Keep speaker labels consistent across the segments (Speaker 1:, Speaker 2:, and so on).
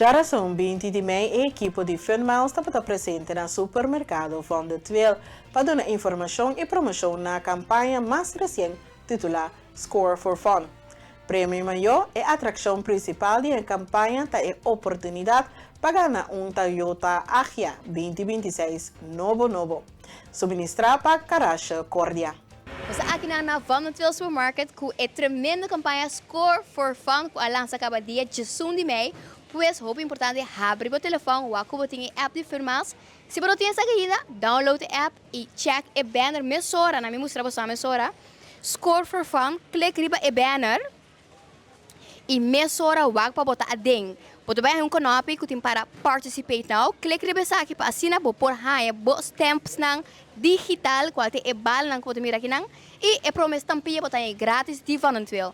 Speaker 1: Djarason 20 di mei e ekipo di Fun Miles tabata presente na supermerkado Van de Tweel pa duna informashon i promoshon na kampaña mas resien titulá Score for Fun. Premio mayó, e atrakshon prinsipal di e kampaña ta e oportunidat pa gana un Toyota Agya 2026 nobo nobo. Suministrá pa Garage Cordia.
Speaker 2: Nos aki na Van de Tweel Supermarket ku e tremendo kampaña Score for Fun ku a lansa kaba dia 11 di mei. Pues, hopi importante, habri bo telefòn, wak ku bo tin e app di Fun Miles. Si bo no tin esaki ainda, download e app i check e banner mesora, na mi mustra bo mesora. Score for Fun, click riba e banner i mesora wak pa bo ta aden. Bo ta bai un knopi ku tin para "Participate now". Click riba esaki pa asina bo por haña bo stamps nan digital, kual ta e bala nan ku bo ta mira aki nan i e promé stampia bo ta gratis di Van den Tweel.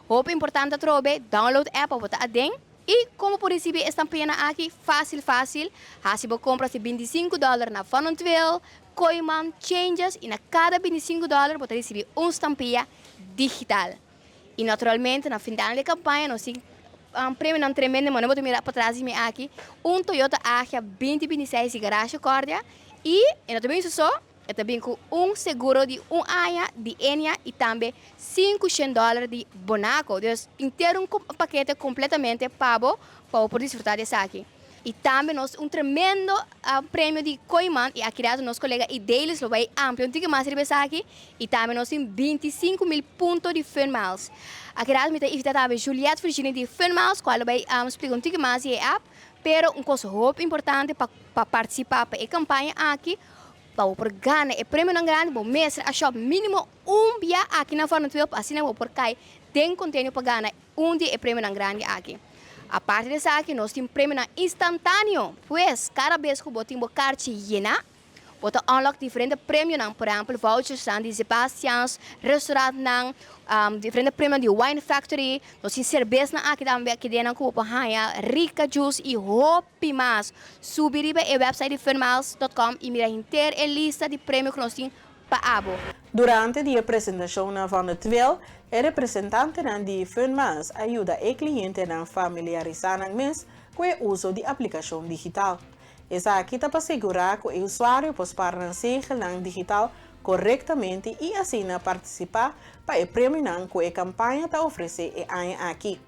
Speaker 2: Hopi importante trobe, download app pa bo ta aden i kon por risibí e stampia nan aki? Fásil fásil. Hasi bo kompra di $25 na Van den Tweel, Kooyman, Changes i na kada $25 bo ta risibí un stampia digital. I naturalmente, na final di kampaña, nos tin un premio nan tremendo, ma bo ta mira patras di mi aki, un Toyota Agya 2026 di Garage Cordia i no tambe so, e tambe ku un seguro di un aña di Ennia i tambe $500 di Bonaco. Dus entero un pakete kompletamente pa bo por disfrutá di esaki. I tambe nos un tremendo premio di Kooyman i aki nos kolega Idelis lo bai amplia un tiki mas riba esaki i tambe nos tin 25 mil punto di Fun Miles. Aki mi ta invitá tambe Juliette Virginia di Fun Miles, kual bai splika un tiki mas e app, pero un kos hopi importante pa partisipá pa e kampaña aki, pa por gana e premio nan grandi, bo mester a shop mínimo un bia aki na Van 12, asina bo por kai den kontenido pa gana un di e premio nan grandi aki. Aparte di esaki, nos tin premio nan instantáneo. Pues, kada bes ku bo tin bo karchi yena, bo ta unlock diferente premio nan, por ehèmpel, vouchers nan di Sebastian's, restaurant nan, diferente premio di Wine Factory, nos tin serbes nan aki tambe aki den ku bo haña Rica Juice i hopi mas. Subi riba e website di funmiles.com i mira henter e lista di premio ku nos tin pa abo.
Speaker 1: Durante e presentashon na Van de Tweel, e representante di Fun Miles a yuda e kliente nan familiarisá nan mes ku e uso di aplikashon digital. Esaki ta pa sigurá ku e usuario por spar nan zegelnan digital korektamente i asina partisipá pa e premio nan ku e kampaña ta ofresé e aña aki.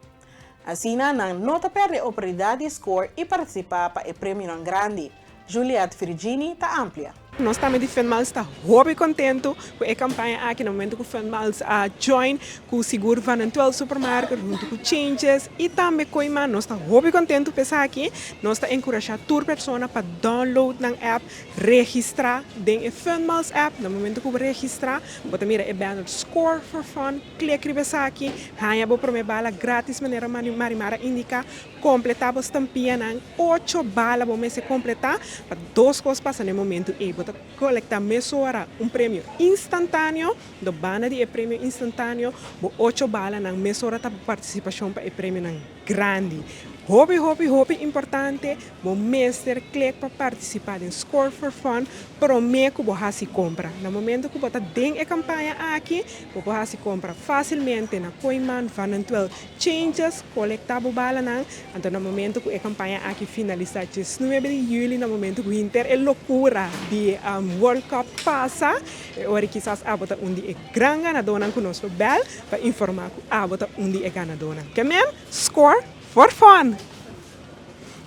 Speaker 1: Asina nan no ta pèrdè oportunidat di score i partisipá pa e premio nan grandi. Juliette Virginie ta amplia.
Speaker 3: Nos tambe di Fun Miles ta hopi kontentu ku e kampaña aki na momento ku Fun Miles a join ku sigur Van den 12 Supermarket huntu ku Changes i tambe Kooyman. Nos ta hopi kontentu pa esaki. Nos ta enkurashá tur persona pa download nan app, registrá den e Fun Miles app. Na momento ku registrá, bo ta mira e banner "Score for Fun", click riba esaki, haña bo promé bala gratis manera Marimara a indiká, kompletá bo stampia nan 8 bala bo mester kompletá pa dos kos pasa na momento ei bo ta kolektá mesora un premio instantáneo. Do banda di e premio instantáneo, bo 8 bala nan mesora ta partisipashon pa e premio nan grandi. Hopi hopi hopi importante, bo mester click pa partisipá den Score for Fun promé ku bo hasi kompra. Na momento ku bo ta den e kampaña aki, bo por hasi kompra fásilmente na Kooyman, Van den Tweel, Changes, kolektá bo bala nan. Anto na momento ku e kampaña aki finalisá 19 di yüli, na momento ku henter e lokura di World Cup pasa, ora kisas abo ta un di e gran ganadónan ku nos bèl pa informá ku abo ta un di e ganadónan. Ke men, Score for Fun!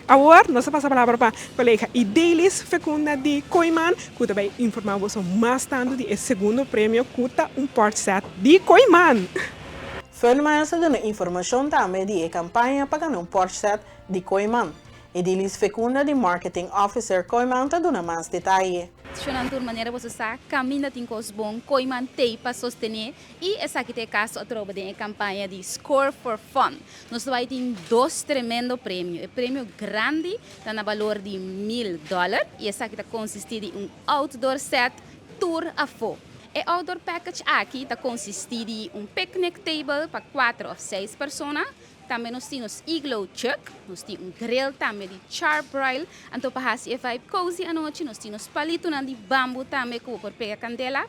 Speaker 3: Awor, nos ta pasa palabra pa kolega Idelis Fecunda di Kooyman, ku ta bai informá bo mas tantu di e segundo premio ku ta un porch set di Kooyman.
Speaker 1: Fun Miles ta duna informashon tambe di e kampaña pa gana un porch set di Kooyman. Idelis Fecunda di Marketing Officer Kooyman ta duna mas detaye.
Speaker 4: Shonan tur, manera bo sa, kaminda tin kos bon, Kooyman t'ei pa sostené i esaki ta e kaso atrobe den e kampaña di Score for Fun. Nos bai tin dos tremendo premio. E premio grandi ta na balor di $1000 i esaki ta konsistí di un outdoor set tur afó. E outdoor package aki ta konsistí di un picnic table pa 4 òf 6 persona, Tambe nos tin Iglo Chuck, nos tin un grill tambe di Charbroil, anto pa hasi e vibe cozy anochi, nos tin palitonan di bambu tambe ku por pega candela,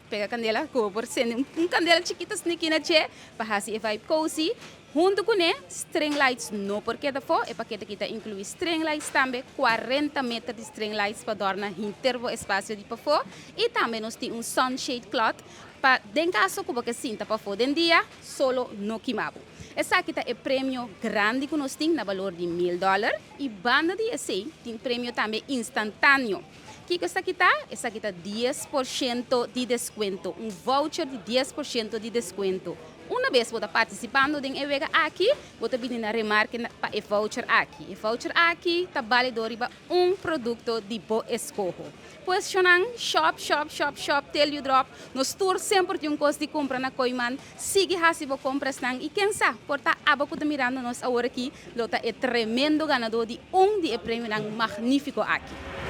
Speaker 4: ku por sende un candela chikito sneaky na dje, pa hasi e vibe cozy. Hunto ku string lights no por keda afó, e pakete aki ta inkluí string lights tambe, 40 meter di string lights pa adorná henter e espasio di pafó. I tambe nos tin un sunshade cloth pa den kaso ku bo sinta pafó den dia, solo no kima bo. Esaki ta e premio grandi ku nos tin na balor di $1000 i banda di esei tin premio tambe instantáneo. Kiko esaki ta? Esaki ta 10% di deskuento, un voucher di 10% di deskuento. Unabes bo ta partisipando den e wega aki, bo ta bin na remarke pa e voucher aki. E voucher aki ta válido riba un produkto di bo eskoho. Pues shonnan, shop, shop, shop, shop, till you drop. Nos tur semper tin un kos di kumpra na Kooyman. Sigui hasi bo kompranan i ken sa, por ta abo ku ta mirando nos awor aki, lo ta e tremendo ganadó di un di e premionan magnífiko aki.